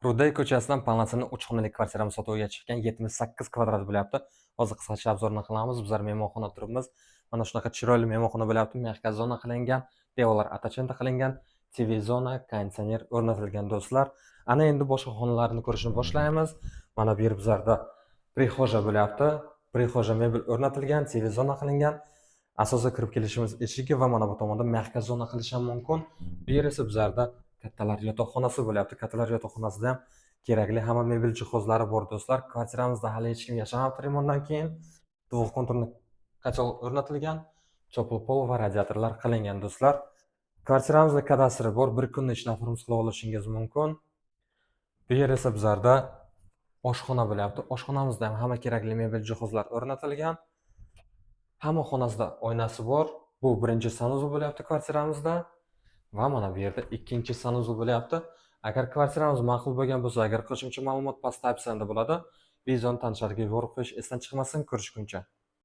Ruday ko'chasidan Pallasini 3 xonali kvartiramiz sotuvga chiqqan, 78 kvadrat bo'lyapti. Hozir qisqacha obzorni qilamiz. Bizlar mehmonxona turibmiz. Mana shunaqa chiroyli mehmonxona bo'lyapti. Mexka zona qilingan, devorlar atachenta qilingan, TV zona, konditsioner o'rnatilgan do'stlar. Ana endi boshqa xonalarni ko'rishni boshlaymiz. Mana bu yer bizlarda prixoja bo'lyapti. Prixoja mebel o'rnatilgan, TV zona qilingan. Asosiy kirib kelishimiz eshigi va mana bu tomonda mexka zona qilish ham mumkin. Bu yer esa bizlarda kattalar yotoqxonasi bo'lyapti. Kattalar yotoqxonasida ham kerakli hamma mebel jihozlari bor do'stlar. Kvartiramizda hali hech kim yashamabdi remontdan keyin. Двухконтурный котел o'rnatilgan, теплый pol va radiatorlar qilingan do'stlar. Kvartiramizda kadastri bor, bir kunni ichida оформить qilib olishingiz mumkin. Bu yer esa bizlarda oshxona bo'lyapti. Oshxonamizda ham hamma kerakli mebel jihozlar o'rnatilgan. Hamma xonasida oynasi bor. Bu birinchi санузел bo'lyapti kvartiramizda. Va mana bu yerda ikkinchi санузел bo'lyapti. Agar kvartiramiz ma'qul bo'lgan bo'lsa, agar qo'shimcha ma'lumot pastda описание da bo'ladi. Videoni tanishlarga yuborib qo'yish esdan chiqmasin. Ko'rishguncha.